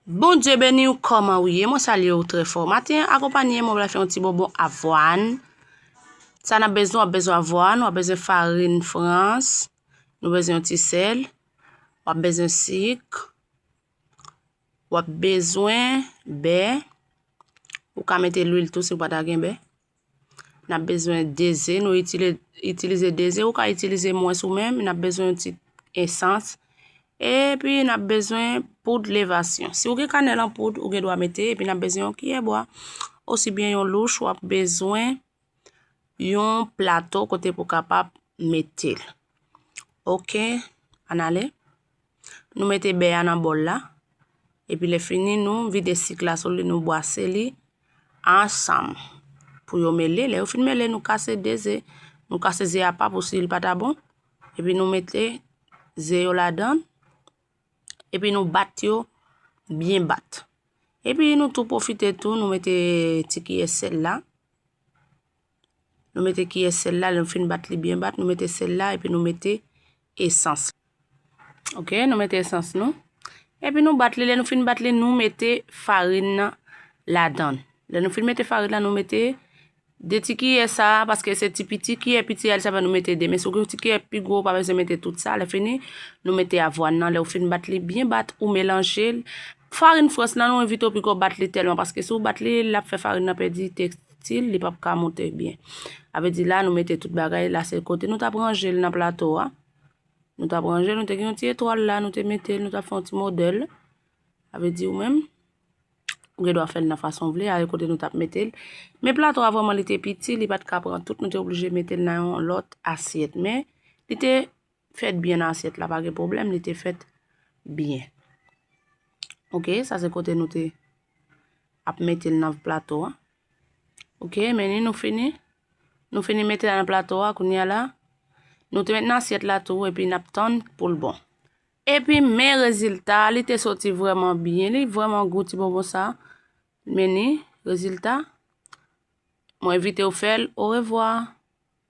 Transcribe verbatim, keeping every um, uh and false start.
Bondye beni w, kòman w ye? Mwen salye w trè fò. Maten an, akonpanye mwen, w ap fè yon ti bonbon avwàn. Sa n ap bezwen, w ap bezwen avwàn, w ap bezwen farin frans, nou bezwen yon ti sèl, w ap bezwen sik, w ap bezwen bè, ou ka mete lwil tou si w pa ta gen bè. N ap bezwen de ze, nou itili-, itilize de ze, ou ka itilize mwens ou menm, n ap bezwen yon ti esans, epi n ap bezwen poud levasyon. Si w gen kanèl an poud, ou gen dwa mete, epi n ap bezwen yon kiyè bwa, osibyen yon louch, w ap bezwen yon plato kote pou w kapab mete l. Oke, ann ale. Nou mete bè a nan bòl la. Epi lè fini, nou vide sik la sou li, nou bwase li ansanm pou yo mele. Lè yo fin mele, nou kase de ze. Nou kase ze a pa pou si l pa ta bon. Epi nou mete ze yo ladan. Epi nou bat yo byen bat. Epi nou tou pwofite tou, nou mete ti kiyè sèl la. Nou mete kiyè sèl la, lè nou fin bat li byen bat, nou mete sèl la, epi nou mete esans. Oke, nou mete esans nou. Epi nou bat li, lè nou fin bat li, nou mete farin nan ladan. Lè nou fin mete farin la, nou mete de ti kiyè sa, paske se ti piti, kiyè piti a, li sa fè nou mete de. Men si w gen yon ti kiyè pi gwo, ou pa bezwen mete tout sa. Lè fini, nou mete avwàn nan. Lè w fin bat li byen bat, ou melanje l. Farin frans lan, nou envite w poko bat li tèlman, paske si w bat li, l ap fè farin nan pèdi tekstil, li p ap ka monte byen. Sa vle di la, nou mete tout bagay la, se kote nou t ap ranje l nan plato a. Nou t ap ranje, nou te gen yon ti etwal la, nou te mete l, nou t ap fè yon ti modèl. Sa vle di ou menm, ou gen dwa fè l nan fason w vle, ale kote nou t ap mete l. Men plato a vrèman li te piti, li pa t ka pran tout, nou te oblije mete l nan yon lòt asyèt. Men li te fèt byen nan asyèt la, pa gen pwoblèm, li te fèt byen. Oke, sa se kote nou te ap mete l nan plato a. Oke, men ni nou fini. Nou fini mete l nan plato a, kounye a la, nou te met nan asyèt la tou, epi n ap tann pou l bon. Epi men rezilta, li te soti vrèman byen, li vrèman gou ti bonbon sa. Men ni rezilta. Mwen envite w fè l. Orevwa.